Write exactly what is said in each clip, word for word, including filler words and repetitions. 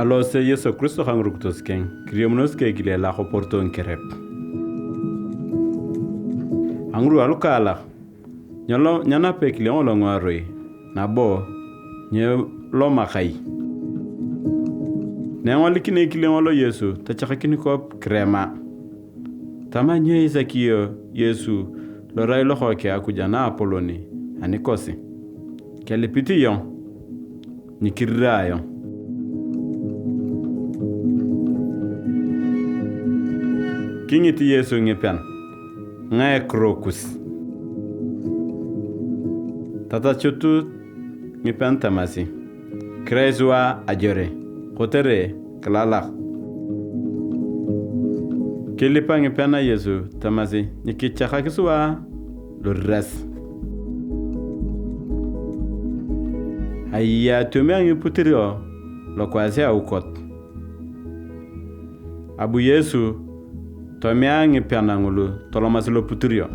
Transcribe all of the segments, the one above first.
Aloose Yesu Kiristo ka ngirukitos keng, kiriamunos ka ekile lo akoporito ngikerep. A ngirwa lukaalak, nyelo-, nyenapa ekile ngolo ngiworui, nabo nyeloma kai. Na engolikinea ekile ngolo Yesu, tachakakin kwap kirema. Tama, "Nyo isaki iyong Yesu, lorai Lokookeng a Akuj Anaapolon, anikosi? Kelipit iyong, nyikirira ayong." Kingit Yesu ngipean, ngae ekiro kus? Tatachut ngipean tamasi, "Kirai sua ajore, kotere kilalak." Kilipa ngipean a Yesu tamasi, "Nyikichakak sua loriras. Ayei atiom a ngiputirio lokwaas a aukot." Abu Yesu tomea ngipean ngulu tolomasi loputurio.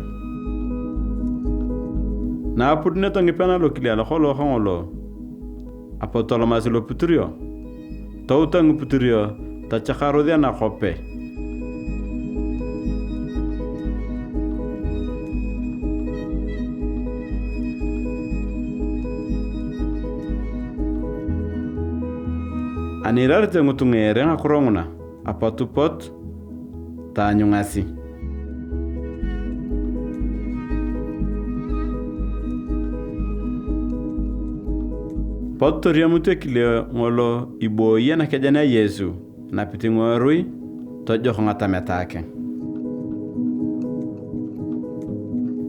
Na apuduneto ngipean lokile lokolo kangolo, apot tolomasi loputurio, touta ngiputurio tachakaros anakope. Ani iirarete ngitunga eere ngakiro nguna, apot pot taanyungasi. Pot toriamut ekile ngolo ibooyi anakejan a Yesu, enapit ngiworui, tojok ngatameta keng.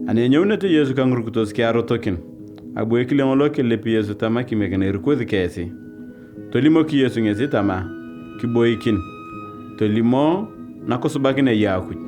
Ani enyounete Yesu ka ngirukitos keng arotokin, abu ekile ngolo kilip Yesu tama, "Kimiekina irikosi ka esi." Tolimok Yesu ngesi tama, "Kiboikin, tolimo nakusubakinea iyong Akuj."